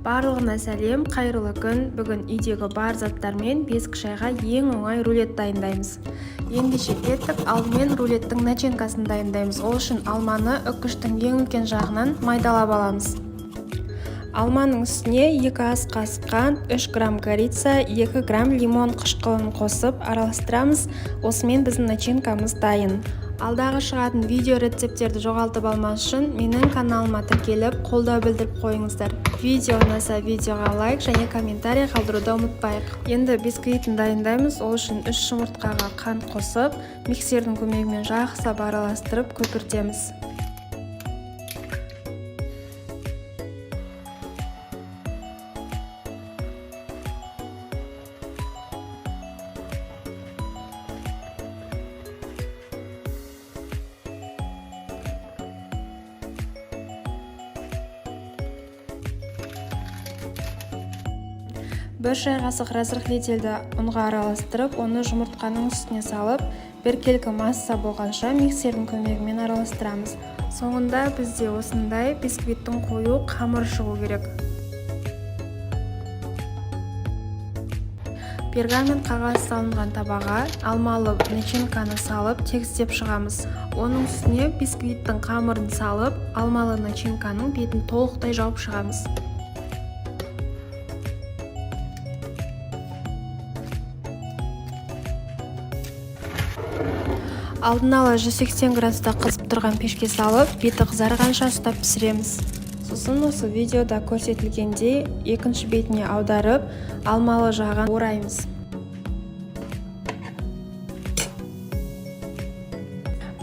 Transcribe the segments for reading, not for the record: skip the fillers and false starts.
Барлығына сәлем, қайырлы күн. Бүгін үйдегі бар заттармен бесік шайға ең оңай рулет дайындаймыз. Ендеше кеттік, алдымен рулеттің начинкасын дайындаймыз. Ол үшін алманы үкіштің ең үлкен жағынан майдалап аламыз. Алманың үстіне 2 ас қасық қант, 3 грамм корица, 2 грамм лимон қышқылын қосып араластырамыз. Осымен біздің начинкамыз дайын. Алдағы шығатын видео рецепттерді жоғалтып алмас үшін менің каналыма тіркеліп, қолдау білдіріп қойыңыздар. Видео ұнаса, видеоға лайк және комментарий қалдыруды ұмытпайық. Енді бисквитін дайындаймыз. Ол үшін 3 жұмыртқаға қант қосып, миксердің көмегімен жақсылап араластырып көпіртеміз. 1 шай қасық разрыхлительді ұнға араластырып, оны жұмыртқаның үстіне салып, біркелкі масса болғанша миксердің көмегімен араластырамыз. Соңында бізде осындай бисквиттің қою қамыры шығу керек. Пергамент қағаз салынған табаға алмалы начинканы салып, тегістеп шығамыз. Оның үстіне бисквиттің қамырын салып, алмалы начинканың бетін толықтай жауып шығамыз. Алдын ала 180 градуста қызып тұрған пешке салып, беті қызарғанша ұстап пісіреміз. Сосын осы видеода көрсетілгендей екінші бетіне аударып, алмалы жағын ораймыз.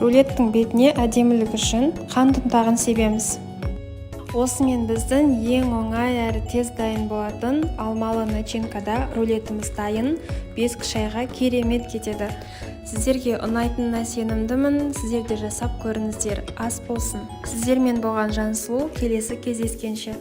Рулеттің бетіне әдемілік үшін қант ұнтағын себеміз. Осымен біздің ең оңай әрі тез дайын болатын алмалы начинкада рулетіміз дайын. Бесік шайға керемет кетеді. Сіздерге ұнайтынына сенімдімін, сіздер де жасап көріңіздер. Ас болсын. Сіздермен болған Жансұлу, келесі кездескенше.